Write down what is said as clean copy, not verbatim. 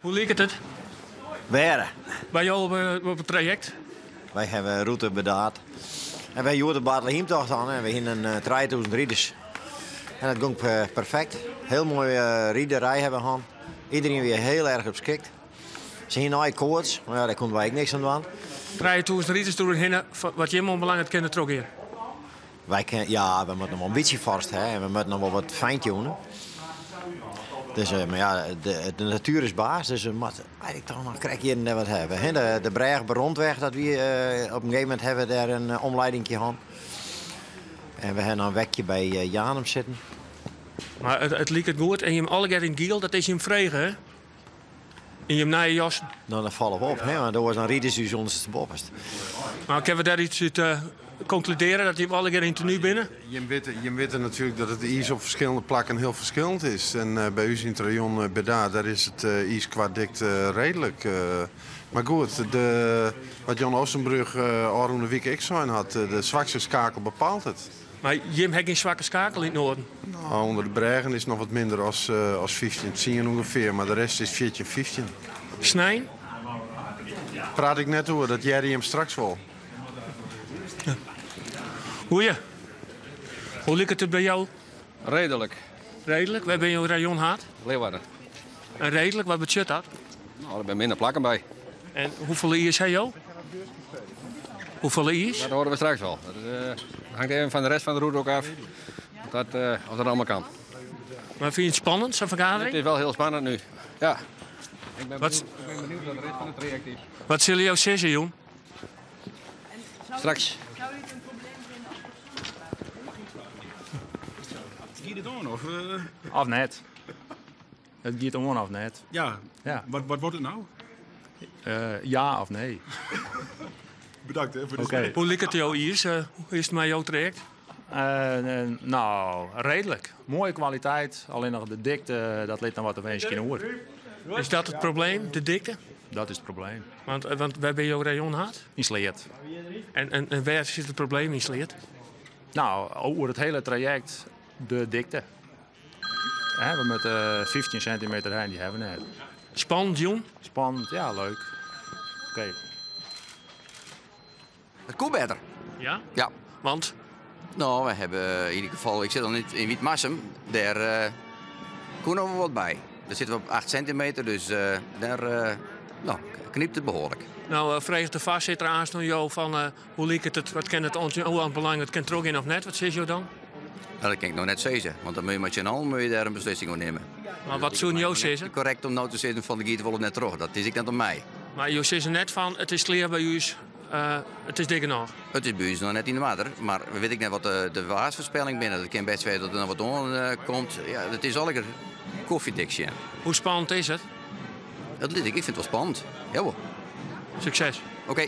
Hoe liket it? Wêr? By jo op it trajekt? Wy hawwe in rûte Burdaard. En wy hjoed de Bartlehiemtocht oan en we hienen 3000 riders. En dat gong perfekt. Heel moai riderij hawwe we hân. Iedereen wie heel erg opskikt. Se hienen nei koarts, mar ja, dêr koenen wy ek niks oan dwaan. 3000 riders deroerhinne, wat jim oanbelanget kin it trochgean? Wy kin, ja, we moatte noch wol in bytsje foarst ha en we moatte noch wol wat fine-tunen. Dus, eh, mar ja, de, de natuer is baas, dus we moatte eigentlik toch noch krekt hjir en dêr wat hawwe. Hè, de, de brêge by Rondweg, dat wie, eh, op in gegeven momint hawwe we dêr in eh, omleidingje hân. En we hawwe noch in wekje by Janum sitten. Mar it, it liket goed en jim allegear yn it giel, dat is jim frege, hè? Yn jim nije jassen? No, dan falle we op, hè, want oars dan ride se ús ûndersteboppest. Mar kinne we dêr iets út uh, konkludearje dat jim allegear yn tenu binne? Jim witte, jim witte natuerlik dat it iis op ferskillende plakken hiel ferskillend is. En uh, by ús yn it rayon uh, Burdaard, dêr is it uh, iis kwa dikte reedlik. Mar goed, de, wat Jan Oostenbrug ôfrûne wike ek sein hat, de swakste skakel bepaalt it. Mar jim ha gjin swakke skakel yn it noarden? No, ûnder de brêgen is it noch wat minder as, as 15, 10 ûngefear, mar de rest is 14, 15. Snein? Praat ik net oer, dat hearre jim straks wol. Goeie. Hoe liket it by jou? Reedlik. Reedlik? Wêr binne jo rayonhaad? Leeuwarden. En reedlik, wat betsjut dat? No, der binne minder plakken by. En hoefolle iis ha jo? Hoefolle iis? Dat hoare we straks wol. Dat uh, hangt even fan de rest fan de rûte ek ôf. Dat, uh, of dat allegear kan. Mar fynje it spannend, sa'n fergadering? It is wol hiel spannend no. Ja. Ik bin Wat, benijd, ik bin benijd wat de rest fan it trajekt is. Wat sille jo sizze, jûn? Straks. Giet it oan of? Of net. It giet oan of net. Ja. Ja. Wat wurdt it no? Ja of nee. Bedankt hè, foar de Oké. Hoe liket it jo iis? Hoe is it mei jo trajekt? No, reedlik. Moaie kwaliteit, allinnich de dikte, dat lit noch wat te winskjen oer. Is dat it probleem, de dikte? Dat is it probleem. Want, want wêr binne jo rayonhaad? Yn Sleat. En, en, en wêr sit it probleem yn Sleat? No, oer it hiele trajekt de dikte. Hè, we moatte 15 sintimeter ha en dy hawwe we net. Spannend, jûn? Spannend, ja, leuk. Oké. It koe better. Ja? Ja. Want? No, we hawwe yn ieder gefal, ik sit al net yn Wytmarsum, dêr uh, koe noch wol wat by. Dêr sitte we op 8 sintimeter, dus uh, dêr uh, no, knypt it behoarlik. No, freget de foarsitter aanst oan jo fan hoe liket it, wat kin it oanbelanget, kin it trochgean of net? Wat sizze jo dan? No, dat kin ik no net sizze, want dan moatte je mei syn allen moatte je dêr in beslissing oer nimme. Mar wat soene jo sizze? Korrekt om no te sizzen fan it giet wol of net troch, dat is ek net oan my. Mar jo sizze net fan it is klear by ús, it is dik genôch? It is by ús noch net yn oarder, mar we witte ek net wat de, de waarsfoarspelling binne. It kin bêst wêze dat der noch wat oan komt. Ja, it is allegear kofjedik sjen. Hoe spannend is it? Dat lit ik, ik fyn it wol spannend. Jawol. Sukses. Oké.